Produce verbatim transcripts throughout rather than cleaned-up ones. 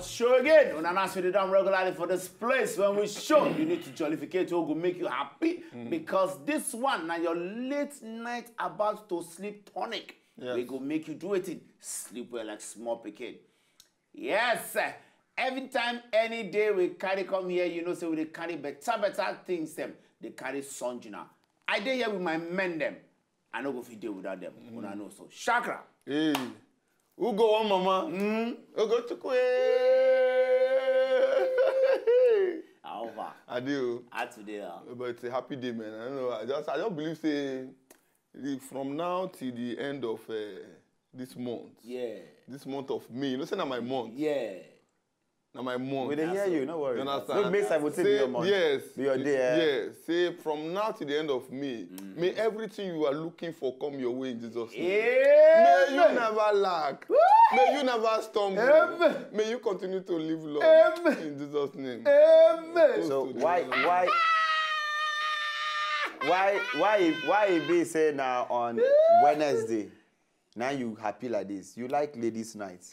Show again. Una know say we dey do am regularly for this place. When we show, you need to jollificate, wey go make you happy, because this one na your late night about to sleep tonic. Yes. We go make you do wetin? Sleep well like small pikin. Yes, sir. Every time, any day we carry come here, you know say we dey carry better, better things dem. Dey carry sunjuna. I dey here with my men dem. I no go fit dey without them. Una know so. Shakra. Hey, who go one mama? Mm. Ogochukwu. Aova. I do. How today? Ah? But it's a happy day, man. I don't know. I just, I don't believe say the, from now till the end of uh, this month. Yeah. This month of May. You know, say na my month. Yeah. Na my month. We dey hear you, no worry. You understand? Make seventeen be your month. Yes. Be your day, eh? Yes. Say from now to the end of May, may everything you are looking for come your way in Jesus' name. Amen. May you never lack. May you never stumble. Amen. May you continue to live long. Amen. In Jesus' name. Amen. So why, why, why, why, why e be say na on Wednesday? Now you happy like this. You like ladies' night.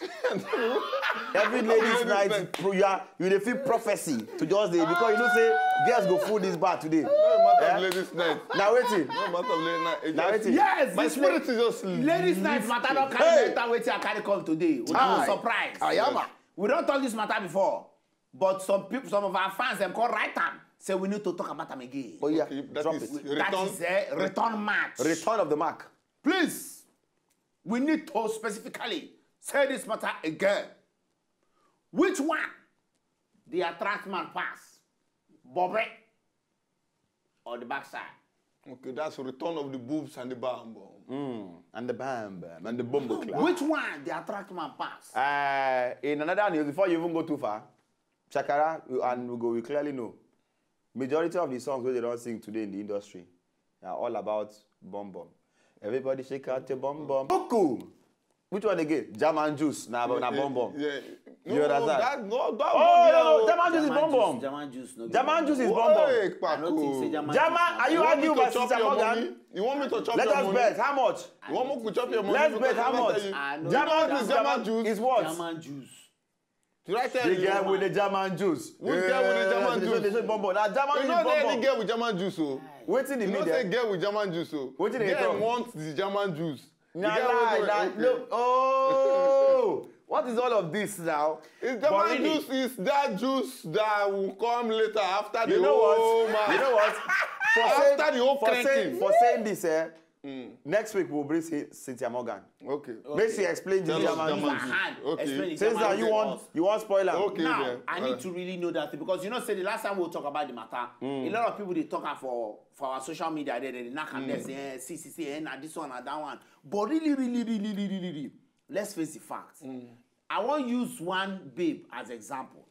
Every ladies' night, you are, you dey feel prophecy to just dey, because you know say girls go full this bar today. No matter of ladies' night. Now wetin? No matter of ladies' night. Now wetin? Yes, my spirit is just ladies' night matter don carry enter wetin I carry come today. Una go surprise. Ayama. We don talk this matter before, but some people, some of our fans dem come write am say we need to talk about am again. Oh yeah, drop it. That is eh, return match. Return of the Mac. Please, we need to specifically say this matter again. Which one dey attract man pass? Bobby or the backside? Okay, that's return of the boobs and the bam bam. Mm, and the bam bam and the bumbo clap. Which one dey attract man pass? Uh, in another news, before you even go too far, Shakara, and we go, we clearly know. Majority of the songs wey dem don sing today in the industry are all about bum bum. Everybody shake out your bum bum. Buku! Which one again? Jam and juice. Na, na bum bum. Yeah. You understand? That, no, that oh, no, no, Jam and juice is bum bum. Jam and juice, no be Jam and juice is bum bum. Hey, I don't think say Jam and Jam and, are you arguing with Sister Morgan? You want me to chop your money? Let us bet. How much? You want me to chop your money? Let's bet how much? Jam and juice is what? Jam and juice. Did I tell you? The girl with the German juice. Which girl with the German juice? They say bum bum. Now German juice. You know any girl with German juice, oh. Wetin dey mean there? You know say girl with German juice, oh. Wetin dey talk? Girl want the German juice. Na lie, na no. Oh, what is all of this now? Is German juice is that juice that will come later after the whole man. You know what? After the whole cranking. For saying this, eh? Mm. Next week we'll bring Cynthia Morgan. Okay. Make she explain the German juice. Okay. Since now you want, you want spoiler. Okay. Now I need to really know that thing, because you know say the last time we talk about the matter, a lot of people dey talk am for for our social media. They they knock am there, say eh, see see see eh, na this one, na that one. But really, really, really, really, really, let's face the fact. I wan use one babe as example.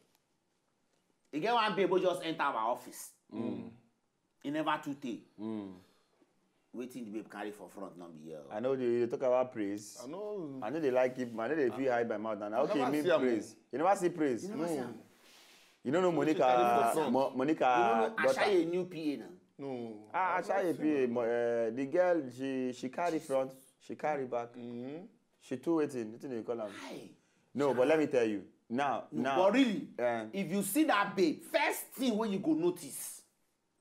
E get one babe wey just enter our office. E never too tey. Wetin the babe carry for front no be here. I know you dey talk about praise. I know. I know they like it. I know they feel high by mouth. And okay, mean praise. You never see praise. You never see am. You don't know Monica. Monica. You don't know Ashaye new P A now. No. Ah, Ashaye P A. Uh, the girl, she she carry front, she carry back. She too waiting. Wetin dey call am? No, but let me tell you now. Now, but really, if you see that babe, first thing wey you go notice.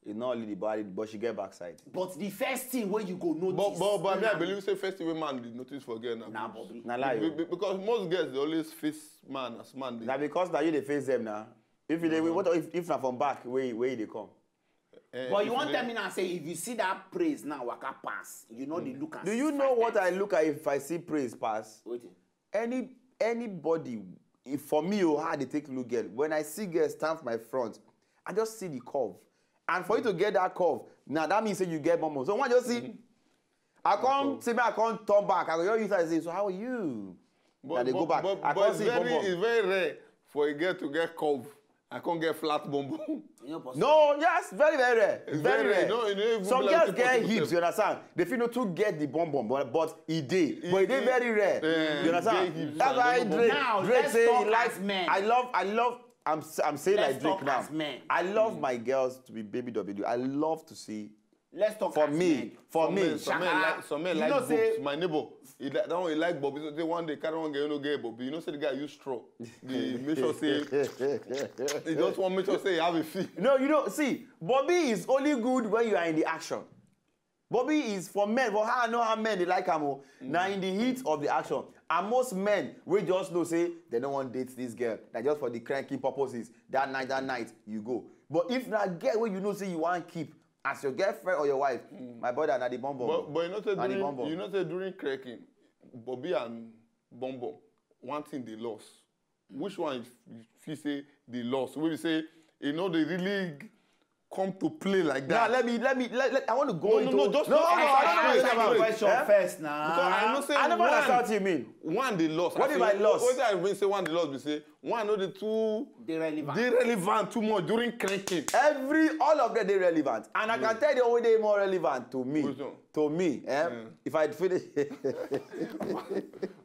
It's not only the body, but she get backside. But the first thing wey you go notice. But but but me, I believe say first thing wey man dey notice for girl na boobs. Na lie. Because most girls dey always face man as man dey. Na because na you dey face them now. If you dey what if if na from back wey wey you dey come. But you wan tell me now say if you see that praise now waka pass, you no dey look am. Do you know what I look at if I see praise pass? Wetin? Any anybody, if for me, oh, how they take look girl. When I see girl stand for my front, I just see the curve. And for you to get that curve, now that means say you get bum bum. So when you see, I can't see me, I can't turn back. I go just use that and say, so how are you? But, they go back. But, I but can't it's see very, it's very rare for a girl to get curve. I can't get flat bum bum. No, yes, very, very rare. It's very, very rare. No, you know, some girls get hips, you understand? They feel not to get the bum bum, but, but it dey. But it dey very rare. You understand? That's why Drake, now, Drake say he likes men. I love, I love, I'm, I'm saying like Drake now. I love my girls to be baby W. I love to see Let's talk For as me, men. for Some me, men, some men Shakara. Like some men You like know books. Say, My neighbor, he like, that one he like Bobby. So say one day carry one girl, you know, get Bobby. You know, say the guy use straw. They make sure say he just want make sure say he have a fee. No, you know, see, Bobby is only good when you are in the action. Bobby is for men, for how I know how men they like him. Oh. Now in the heat of the action, and most men will just know say they don't want date this girl. That just for the cranking purposes. That night, that night you go. But if that girl where you know say you want keep as your girlfriend or your wife, my brother, na the bomb bomb. But but you know say Na the during bomb bomb. You know say during cracking, Bobby and Bomb Bomb, one thing they lost. Which one you feel say they lost? We say you know they really come to play like Now that. let me let me let, let- I want to go No, into no, no, just no, no, no, no, no, no, no, no, no, no, no, no, no, Question eh? first now. Because I know say I never one, understand What you mean? One they lost. What I if say, I lost? What I mean say one they lost. We say one know the two They relevant. They relevant too much during cranking. Every all of them they relevant, and I can tell you only they more relevant to me. Which one? To me, eh? If I finish,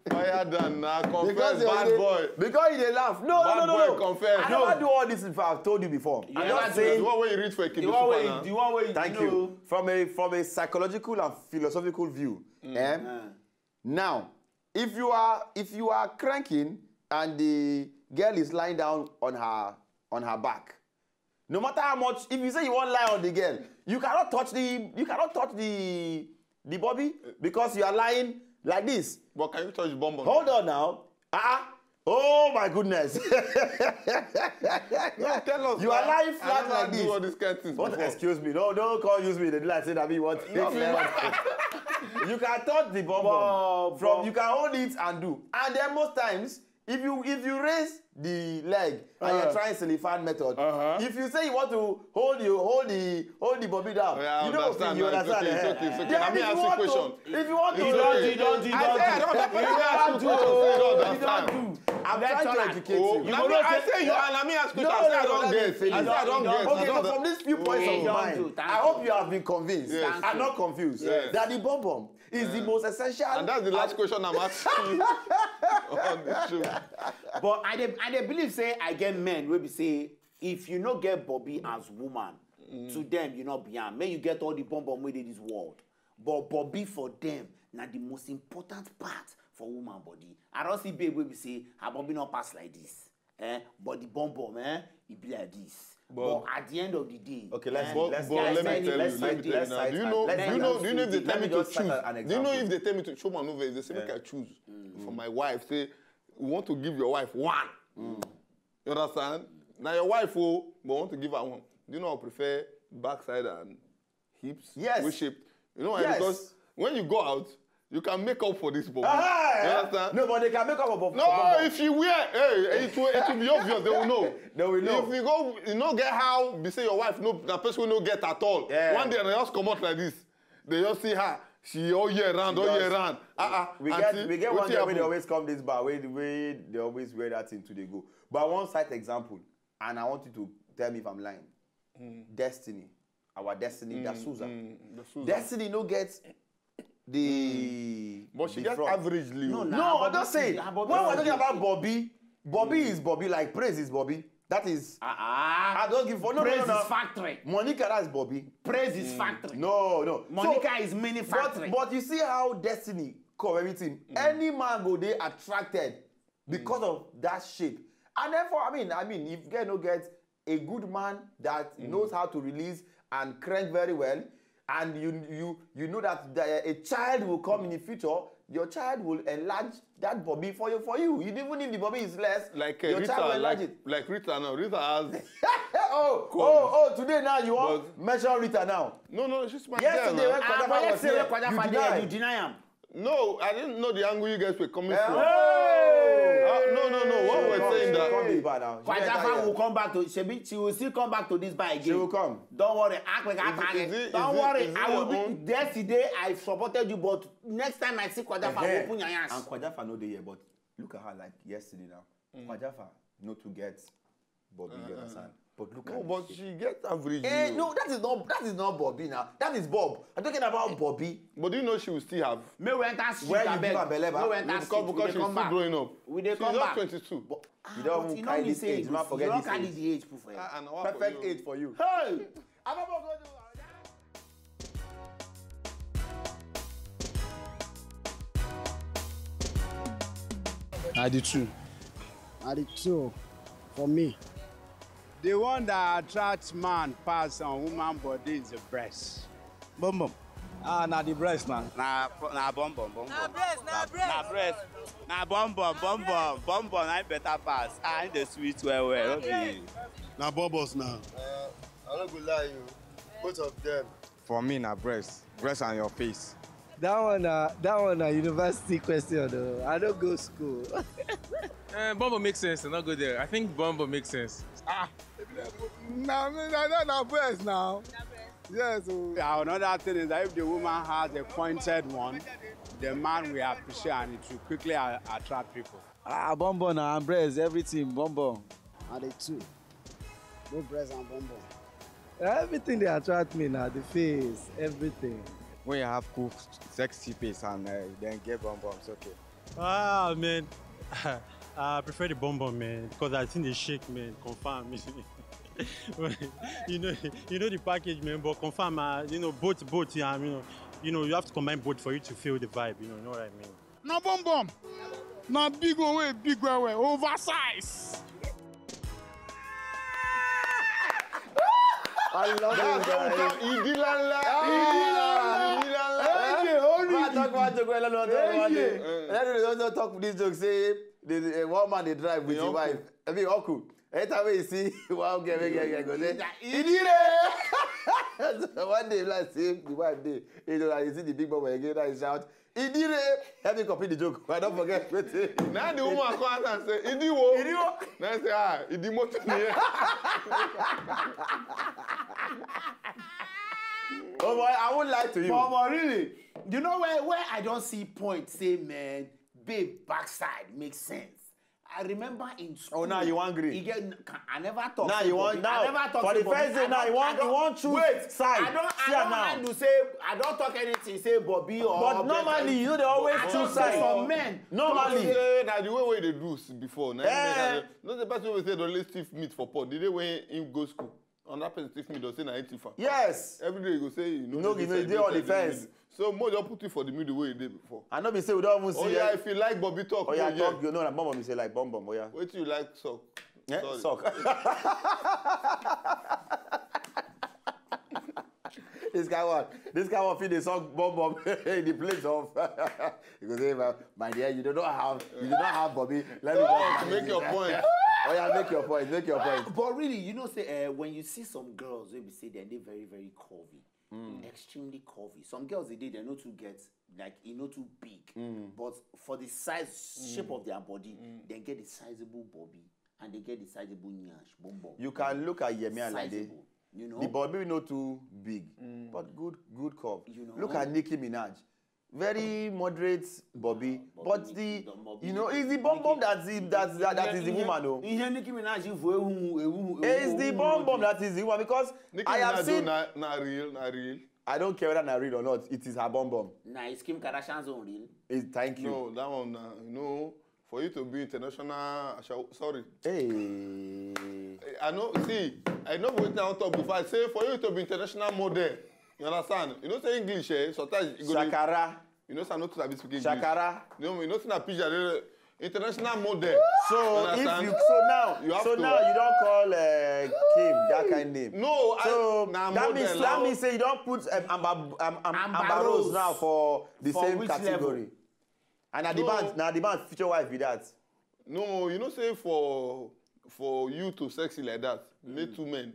Fire than now. Confess, you bad dey- boy. Because you dey laugh. No, Bad no, no, boy, no. Confess. I never do all this before. I've told you before. I'm never just do The saying. one where you read for Kim The one way, Super the one way, Thank you know, you. From a from a psychological and philosophical view, eh? Now, if you are if you are cranking and the girl is lying down on her on her back, no matter how much, if you say you want lie on the girl, you cannot touch the you cannot touch the the Bobby because you are lying like this. But can you touch Bomb Bomb? Hold on now. Ah. Uh-uh. Oh my goodness. No, tell us. You are Now. lying I flat never like do this. All these kind of things What? Before. Excuse me. No, don't call use me. They do like say that me want to take left. You can touch the bomb bomb. But- From but- you can hold it and do. And then most times, if you if you raise the leg and you're Uh-huh. trying silicone method, Uh-huh. if you say you want to hold you hold the hold the Bobby down, Oh, yeah, I you know, understand you now. It's understand. okay, it's Eh? okay, it's okay. Then Let me if ask you you a want question. To, if you want to, It's You don't okay. do, you don't do, you I don't say I do. don't. Let me You ask you don't question. do, Say you don't you understand. don't do. I'm trying to Lecturer. educate Oh, you. let me, I say you, and let me ask you. No, I say no, I no, don't let me get. finish. I say I don't get. Okay, I so don't- from these few points Oh. of Don't mine, do, thank I hope you. You have been convinced. Yes. I'm not confused Yes. That the bomb bomb is the most essential. And that's the last question I'm asking you on the show. But I dey I dey believe say I get men wey be say if you no get Bobby as woman, to them you no be am. Make you get all the bomb bomb wey dey this world. But Bobby for them na the most important part for woman body. I don see babe wey be say her Bobby no pass like this. Eh? But the bomb bomb, eh? E be like this. But, But- at the end of the day, Okay, let's eh, But, let's but guys, let me let's- tell you, let's- let me tell you let's now. cite- Do you know? let's Do you cite- know? Do you know if they let tell me me to just cite choose? an Do you know if example. They tell me to show my movie? They say make Yeah. I choose for my wife. Say you want to give your wife one. You understand? Now your wife, oh, but want to give her one. Do you know I prefer backside and hips? Yes. Which shape? You know why? Yes. Because when you go out, you can make up for this body. Ah, You understand? No, but they can make up for. No, if you wear, hey, it will, it will be obvious. They will know. They will know. If you go, you know, get how they say your wife no, that person no get at all. Yeah. One day they just come out like this. They just see her. She all year round, She all does. year round. Uh-uh. We get Auntie, we get wetin one girl wey dey happen? Always come this bar wey wey they always wear that thing to dey go. But I wan cite example, and I want you to tell me if I'm lying. Destiny, our Destiny D'Souza. Mm, D'Souza. Destiny no get the. But she the gets front. Averagely. No, Oh. no. No, Ah, I'm just Bobby, saying. ah, When Bobby we're is talking about Bobby, Bobby is Bobby. Like Praise is Bobby. That is. Ah, I don't give for no, no, Praise no, no. Is factory. Monica, that's Bobby. Praise is factory. No, no. Monica So, is mini but, factory. But you see how Destiny cover everything. Any man go dey attracted because of that shape. And therefore, I mean, I mean, if girl no get a good man that knows how to release and crank very well, and you you you know that the, a child will come in the future, your child will enlarge that Bobby for you. For you, even if the Bobby is less, Like uh, your Rita, child will enlarge like, it. Like Rita now. Rita has. Oh, oh, oh! Today now you want But- mention Rita now. No, no, she's my Yesterday girl. when Now. Ah, Kwadafa but was yesterday here, Kwadafa you dey, deny. You deny am. No, I didn't know the angle you guys were coming from. Hey! Ah, no, no, no. What we're Come, saying she that. come dey bar now. She enter Kwadafa here. Will come back to. Shebi she will still come back to this bar again. She will come. Don't worry. Act like Is it- is it- Don't is worry. it- is it I your will be own? Yesterday I supported you, but next time I see Kwadafa, I Eh, will open your hands. And Kwadafa no dey here, but look at her like yesterday now. Kwadafa no too get Bobby, you understand? But look No, at but this. She gets average. Eh, you. No, that is not that is not Bobby now. That is Bob. I'm talking about Bobby. But do you know she will still have? May we enter street. Where you Abeg. give am belle, ba? May we enter Because, street. We because dey she's come still back. Growing up. We dey She's come just back. twenty-two. But, ah, You don't but even you carry know me this say age, you man, forget don't this carry age. The age put for here. Ah, and our Perfect for you. Age for you. Hey. I don't go do. Na the two. Na the two for me. The one that attracts man pass on woman body is the breast. Bum bum. Ah, na the breast na. Na na bum bum bum bum. Na breast, na breast. Na breast. Na bum bum bum bum bum bum na im better pass. Ah, im dey sweet well well. No be. Na bubbles na. Uh, I no go lie you, both of them. For me na breast, breast and your face. That one na that one na university question o. I no go school. Uh, Bumble makes sense. I not go there. I think Bumble makes sense. Na na na na breast now. Yes o. Another thing is that if the woman has a pointed one, the man will appreciate and it will quickly a- attract people. Ah, bum bum na and breast, everything bum bum. Na the two. Both breast and bum bum. Everything dey attract me na the face, everything. When you have cool, sexy face and uh, then get bum bum, it's okay. Ah man, I prefer the bum bum man because I think they shake man confirm. You know, you know the package man, but confirm uh, you know both both yeah, you know, you know you have to combine both for you to feel the vibe. You know, you know what I mean. Na bum bum. Na big one wey big well well, oversize. I love it. That's what we call Idilala. Idilala. Idilala. Hey, holy. Ma talk ma joke well well one day. Let me don't talk this joke say the, the uh, one man dey drive with his wife. I mean uncle. Anytime wey you see one girl wey get girl go say Idire. So one day like say the wife dey, you know, and you see the big boy again, now you shout Idire. Help me complete the joke. I don't forget wetin. Na the woman come out and say Idiwo. Idiwo. Na I say ah Idimoto nìyẹn. Oh boy, I won't lie to you. But, but really, you know where where I don see point say man, babe backside make sense. I remember in school. Oh, now you wan gree. E get, I never talk. Now say you wan Bobby- now I never talk. for say the first Bobby- day I now you don- wan I you don- wan choose wait, side. I don. See I am don now. handle say. I don talk anything say Bobby or. But normally you dey always I choose don say side. some men. Normally. Say na the way wey dey do s- before. Na Eh. no say person wey say don lay stiff meat for pot the day wey him go school. Another person thief me don say na him thief am. Yes. Every day you go say you know. No, dey you know, this dey on the side, dey fence. this. So mo just put you for the middle wey you dey before. I no be say we don even see. Oh yeah, if you like Bobby talk. Oh yeah, oh, talk. You know, like bum bum, you say like bum bum. Oh yeah. Wetin you like suck. Eh? Sorry. Suck. This guy one, this guy one fit dey suck bum bum in the place of. You go say, my, my dear, you do not have, you do not have Bobby. Let me Oh, just make your point. Oh yeah, make your point, make your point. But really, you know, say uh, when you see some girls, wey be say dem dey very very curvy, extremely curvy. Some girls dey dey dem no too get like e no too big, but for the size shape of their body, dem get the sizable body and dem get the sizable nyash bum bum. You can look at Yemi Alade. Sizable, you know. The body no too big, but good, good curve. You know. Look at Nicki Minaj, very moderate bobby, Bobby but Nicki, the Don Bobby you know Nicki, it's the bum bum Nicki, that is that that, that is the Ihe- woman o. Ihe Nicki Minaj vo ewu ewu. It's the bum bum that is the woman because Nicki I have Minaj seen. na na real na real. I don't care whether na real or not. It is her bum bum. Na is Kim Kardashian's own real. It, thank you. No, that one na you know for you to be international ashawo sorry. Hey. I know see I know wetin I wan talk before I say for you to be international model you understand you know say English eh sometimes you go dey Shakara, you know say I no too sabi speak English. shakara. No, you know say na pidgin I dey international model. So You if understand? you so now You have so to- now you don call uh, Kim that kind name. No, So I, na that model means now. That means say you don put um, Amba um, um, Amber Amber Rose Rose. Now for the For same which category. Level? And na the No. band na the band future wife be that. No, you know say for for you to sexy like that, make two men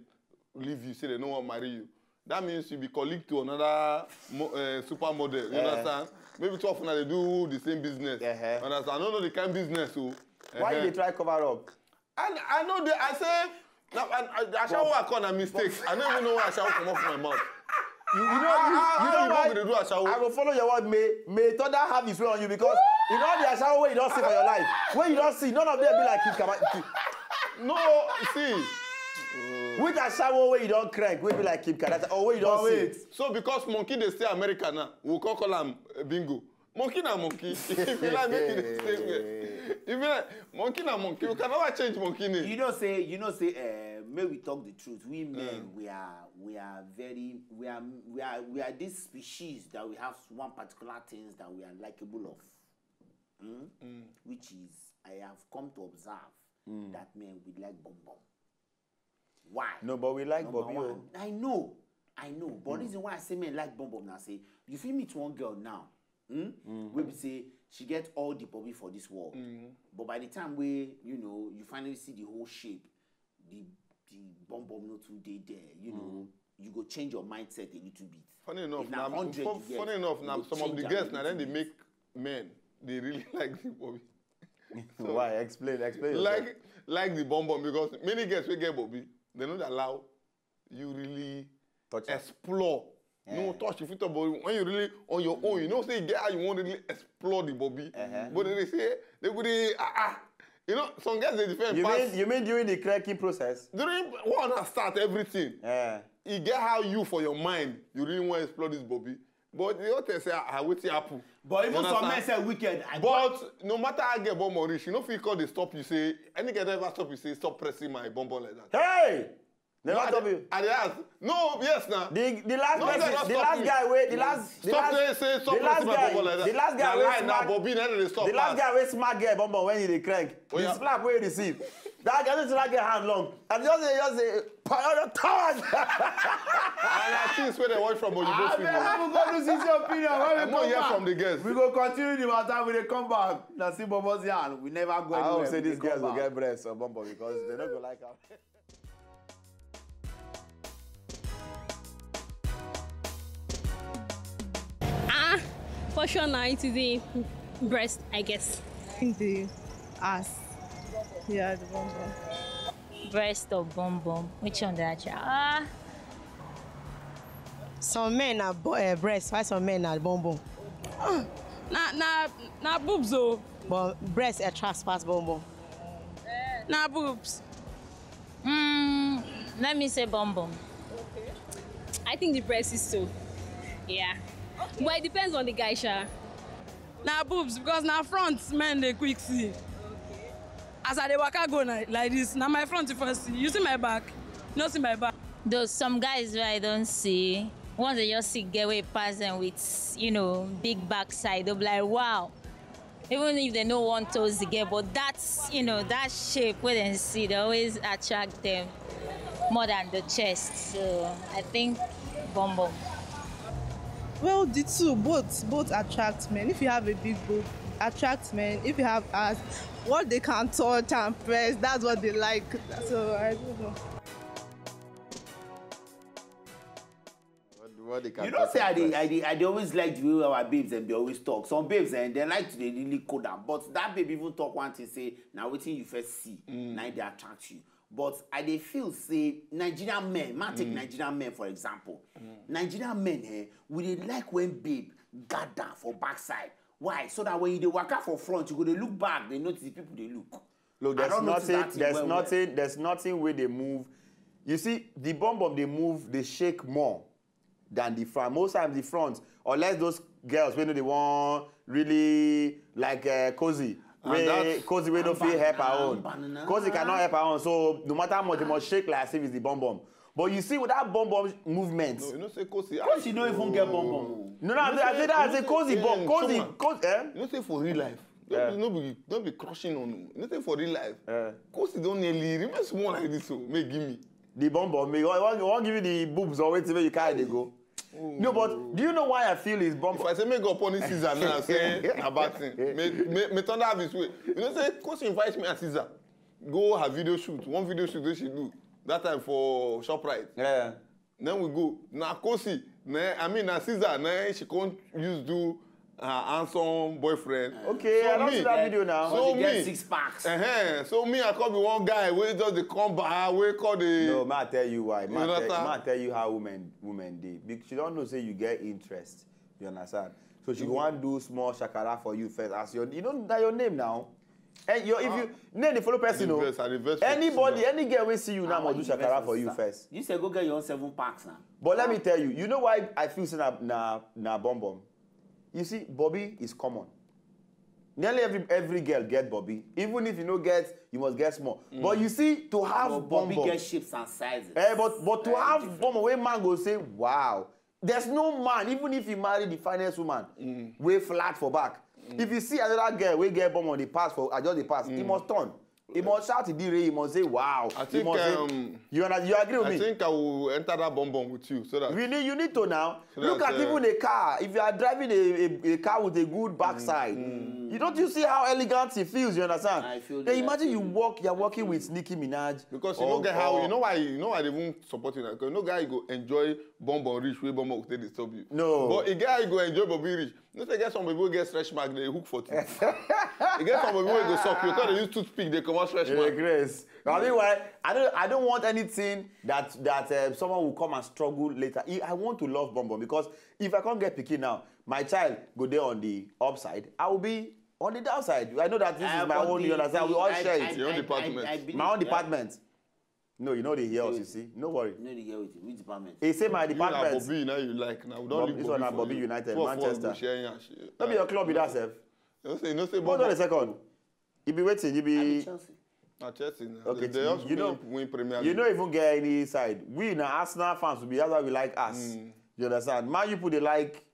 leave you say they no wan marry you. That means you be colleague to another mo uh, supermodel. You Eh. Understand? Maybe two of una dey do the same business. Uh-huh. Understand? I no know the kind business o. Why you Uh-huh. dey try cover up? I I know the I say na I- I- ashawo I call na mistake. I no even know why ashawo comot for my mouth. You, you know, How- you, how- you how know oyibo why? go dey do ashawo? I go follow your word. May may thunder have his way on you because you know the ashawo wey you don see for your life. Wey you don see, none of them be like Kim Kardashian. No, see. Which ashawo wey you don crank wey be like Kim Kardashian or wey you don But see? Wait. So because monkey dey stay America now, we go call call am uh, bingo. Monkey na monkey. If you like, make you dey stay where. If you like, monkey na monkey. You can never change monkey name. You know say you know say uh, make we talk the truth. We men we are we are very we are we are we are this species that we have one particular things that we are likable of, hmm? Which is I have come to observe that men, we like bum bum. Why? No, but we like Bobby. I know, I know. But mm. reason why I say men like bum bum now, say you feel meet one girl now, mm? Mm. Wey be say she get all the bobby for this world. Mm. But by the time we, you know, you finally see the whole shape, the the bum bum no too dey there, you know, mm. you go change your mindset a little bit. Funny enough, now, funny enough, now some of the girls now then they make men they really like the bobby. So, why? Explain, explain. Like, like the bum bum, because many girls will get bobby, they don't allow you really touch explore. Yeah. No touch if you talk about when you really on your own. You know, say you get how you want to really explore the bobby. Uh-huh. But they say they would ah ah. You know, some girls they defend. You mean you mean during the cracking process? During one start everything. Yeah. You get how you for your mind you really want to explore this bobby. But the hotel say I wait happen. But even some men say wicked. But no matter how get bum bum reach, you know if you call they stop you say any girl ever stop you say stop pressing my bum bum like that. Hey! Never stop you. And they ask, no, yes now. The the last person, the last guy wait, the last the stop last say stop pressing my bum bum like that. The last guy wait smack. Bobby na dey stop. The last guy wait smack girl bum bum when he dey crank. The slap wey he receive. That guy just that girl hand long. I just say just say power your towers. And I think where they watch from Oyibo film. I go do this opinion when we come back. From the girls. We go continue the matter when they come back. Now see Bobo's yarn. We never go anywhere. I hope say these girls will get breast or bumbo because they don't go like her. Ah, for sure now it is the breast, I guess. I think the ass. Yeah, the bum bum. Breast or bum bum? Which one that you ah? Some men are bo- uh, breast, while some men are bum bum. Na na na boobs o. But breast attracts past bum bum. Na boobs. Mm, let me say bum bum. I think the breast is so. Yeah. But it depends on the guy, sha. Na boobs because na front men dey quick see. As I dey waka go na, like this, na my front you first see. You see my back? You no see my back? Though some guys wey I don see, once they just see girl wey pass them with, you know, big backside, they'll be like, wow. Even if they no want toes the girl, but that's, you know, that shape wey dem see, they always attract them more than the chest. So I think bum bum. Well, the two, both, both attract men. If you have a big boob, attract men. If you have ass, what they can touch and press, that's what they like. So I don't know. What, what they can You know, touch say I and dey, press. I dey, I dey always like the way our babes and they always talk. Some babes and they like to dey really cool down. But that babe even talk one thing say, now wetin you first see, now they attract you. But I dey feel say Nigerian men, man take Nigerian men for example. Nigerian men, eh, we dey like when babe gather for backside. Why? So that when you dey waka for front, you go dey look back, they notice the people they look. Look, I there's don't notice nothing, that thing there's well, well. nothing, there's nothing where they move. You see, the bum bum they move, they shake more than the front. Most times the front, unless those girls when they want really like uh, cozy, And wey that's- cozy wey no and fit help her banana, own. banana. Cozy cannot help her own, so no matter how much they must shake like as if it's the bum bum. But you see with that bum bum movement, No, you know say Kosi. Kosi no even get bum bum. No, no, I say that I say cozy, but cozy, cozy, eh? You know say for real life. Yeah. Don't be, no be, don't be crushing on you. You know say for real life. Yeah. Kosi don't nearly remain small like this, so make give me. The bum bum, me, I want, I want give you the boobs or wait till you carry they go. No, but do you know why I feel is bum If I say make God punish Caesar now, say na bad thing. May, may, may thunder have his way. You know say Kosi invite me and Caesar go her video shoot. One video shoot wey she do that time for Shoprite. Yeah. Then we go. Na Kosi, na, I mean na Caesar, na she come use do her handsome boyfriend. Okay, I don't see that video now. So They get me, six packs. Uh-huh. So me, I come be one guy wey just dey come by, wey call the. No, ma tell you why. Ma You tell, understand? ma tell you how women women dey. Because she don't know say you get interest. You understand? So she go want do small shakara for you first. As your, you know that your name now. And your, if you name the follow person, I dey oh, vex, I dey vex for anybody, Caesar. Any girl we see you now, Why must do you vex shakara for for you Caesar? First. You say go get your own seven packs now. But let me tell you, you know why I feel say na na, na bum bum. You see, bobby is common. Nearly every every girl get bobby. Even if you no get, you must get small. But you see, to have But bum Bobby bum. Get shapes and sizes. Eh, but but to have bum bum, where man go say, wow. There's no man, even if he marry the finest woman, way flat for back. If you see another girl wey get bum on the pass for I just the pass, he must turn. He must shout Idire, he must say wow. I He think, must say, um, you understand? You agree with I me? think I will enter that bum bum with you so that Really, you need to now So look that, at uh, even a car. If you are driving a, a, a car with a good backside, you don't you see how elegant it feels? You understand? I feel Then that. Imagine you walk, you're walking with Nicki Minaj. because you or- know get how or- you know why you know why they even support you now because no guy go enjoy bum bum reach wey bum bum take disturb you. No. But a guy go enjoy bum bum reach. You know say get some people get stretch mark they hook for teeth. You get some people wey go suck you because they use toothpick they comot stretch Yeah, mark. Grace. I mean, why? I don't. I don't want anything that that uh, someone will come and struggle later. I I want to love bum bum because if I can't get pikin now, my child go there on the upside. I will be on the downside. I know that this is my own. You understand? We all share it. Your own department. My own department. No, you know the hear us. You see, no worry. No, the girl with which department? He say my You na department. Bobby, now you like now. We don't Bob- leave this Bobby one na for Bobby you. United, Four, four Manchester. go share yan shit. No be your club be that sef. You know say, you know say, Hold on a second. You be waiting. You I be be Chelsea. Na Chelsea now. Okay, They you- just you know- win, win Premier you League. no even get any side. We na Arsenal fans we be. That's why we like us. You understand? Man, you put the like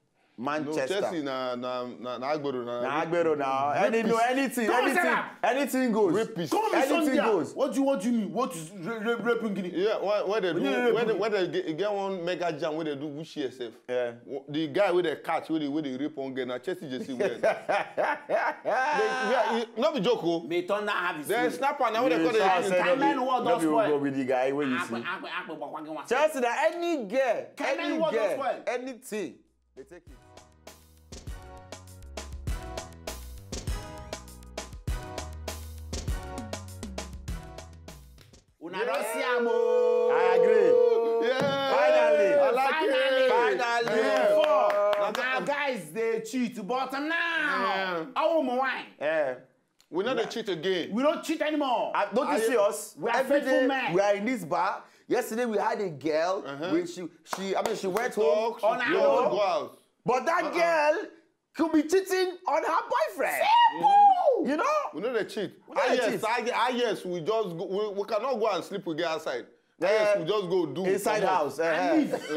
No, Manchester. Chelsea na na na na Agbero na. Na Agbero now. Any, no, anything, Come on, anything, Sarah. anything goes. Rapist. Come on, Anything Sunday. Goes. What do you what do you mean? What is ra- ra- raping? Guinea? Yeah, where, where they do, When they where they, rape where they get, get one mega jam where they do Gucci S F. Yeah. The guy with the catch, where they, where they rape on girl, na Chelsea jersey wear. They, yeah, not be joke. Oh. May thunder have his Then way. Snapper now, what they You call shall the say Kamen no be- what no does be spoil. Go with the guy when you see. Akpe- akpe- akpe- akpe- akpe- Chelsea na any girl, Kamen any what does girl, spoil. Anything. They take it. Una don see am o. I agree. Yeah. Finally. I like Finally. it. Finally. Yeah. Before, Na- na guys dey cheat, but now, Yeah. oh my wine. Yeah. We not dey cheat again. We don't cheat anymore. Uh, don't you I- see us? We are Every faithful day men. We are in this bar. Yesterday we had a girl. Uh-huh. Which she, she, I mean, she went home. Talk, she on You her know, own. go out. But that girl could be cheating on her boyfriend. You know? We know they cheat. We know Ah, they yes, cheat. I, ah, yes, we just go, we, we cannot go and sleep with girl outside. Ah, yes, Eh, we just go do Inside comot. house. Eh, eh. Just go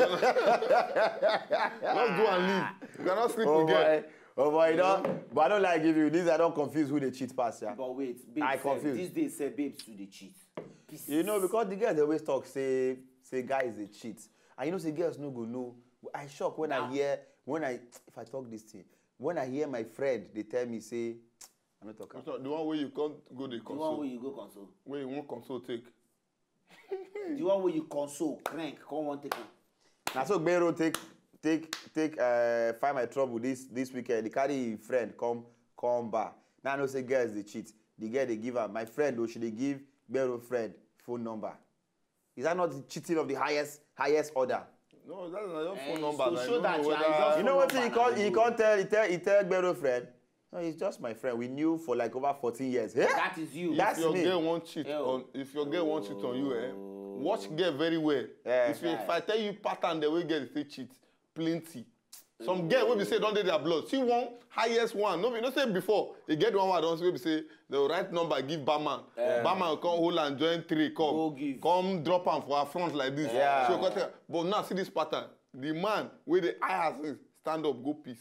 and leave. We cannot sleep Oh with girl. Boy. Oh boy, you know, but I don't like if you this. I don't confuse who they cheat past, yeah. But wait, babes, I sef, confused. These days, say babes to the cheat. You know, because the girls they always talk, say say guys they cheat, and you know, say girls no go know. I shock when I Now- hear when I if I talk this thing when I hear my friend they tell me say I no talk am. So the one where you can't go the The one console. where you go console. Where you want console take. The one where you console, crank, come one take am. Na so Gbero take take take uh, find my trouble this this weekend. He carry him friend come come bar. Now I know say girls they cheat. The girl they give her. My friend though she they give Gbero friend phone number. Is that not the cheating of the highest highest order? No, that's not your Eh, phone it's number. to Like, show you that don't you know are whether- just You know what number he na called? He you. Can't tell. He tell he tell Gbero friend. No, he's just my friend. We knew for like over fourteen years. Yeah? That is you. That's If your me. girl won't cheat Ew. on, if your girl won't cheat on you, eh, watch girl very well. Yeah. If, you, if I tell you pattern the way girl they cheat, plenty. Some girl will be say don't dey their blood. See one highest one. No, be no say before. You get one one don't say be say the right number give barman. Barman come hold and join three come. Go give. Come drop am for her front like this. Yeah. So come tell, but now see this pattern. The man with the high as stand up go piss.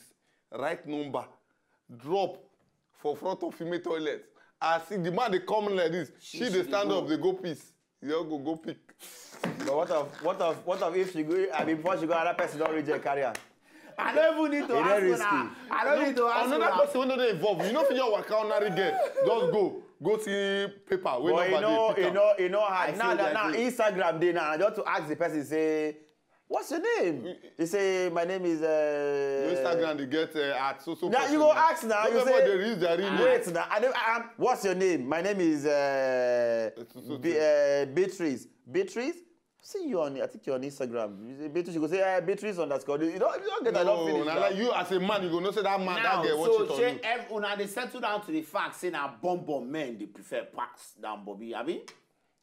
Right number. Drop for front of female toilet. As the man they come in like this, she, she they dey stand go. Up, they go piss. You all go go pick. But what of what of what of if she go? I mean, before she go, another person don't reject carry her. I don't even need to It ask is you risky. Now. I don't need to ask Another you now. Person when they involve, you know, if you work out, not again, just go, go see paper. Wait, But you know, you know, you know, I hard. Now, feel now, that now, way. Instagram day now. Just to ask the person, say, "What's your name?" He say, "My name is." Uh... Instagram they get uh, at so so. Now you go ask now. You say, They reach their real name. "Wait now. I don't, um, what's your name? My name is uh, It's so so Be, uh, Beatrice. Beatrice. See you on. I think you're on Instagram. You say Beatrice. You go say uh, Beatrice underscore. You don't, you don't get that. No, Finish na now. Like you as a man, you go know say that man, Now, that girl so watch it on shey you. ev- una dey settle down to the fact say na bum bum men dey prefer pass than Bobby, abi?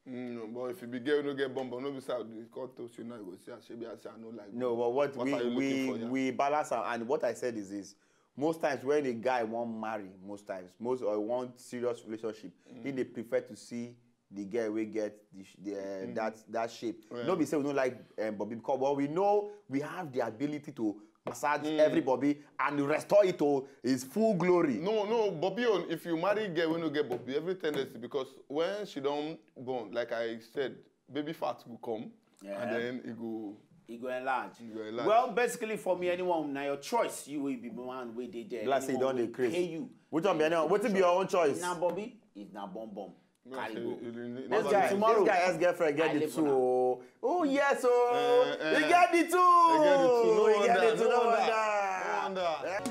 Mm, no, but if you be girl, you no get bum bum, no be say I dey cut toast you now. You go see, I say, be I say, I no like. No, but what, What we are you we looking for here? We balance am, and what I said is this: most times when a guy wan marry, most times, most or want serious relationship, he dey prefer to see the girl wey get the, sh- the uh, that that shape. Yeah. No be say we no like um, Bobby because but we know we have the ability to massage every bobby and restore it to his full glory. No, no, Bobby own, if you marry girl wey no get Bobby, every tendency, because when she don born, like I said, baby fat go come, Yeah. and then e go. E go enlarge. E go enlarge. Well, basically for me, anyone na your choice. You will be man wey dey there. Like say you Anyone don dey wey craze. Pay you. Which one be anyone? Wetin be your own choice? Na Bobby, if na bomb bomb, No, carry say go. you- you- you- This no guy, bad. Tomorrow, this guy S girlfriend get I the live two. now. Oh, oh yes, oh, Eh, he eh. get the two. He get the two. No He get wonder. the two. No No wonder. wonder. No wonder.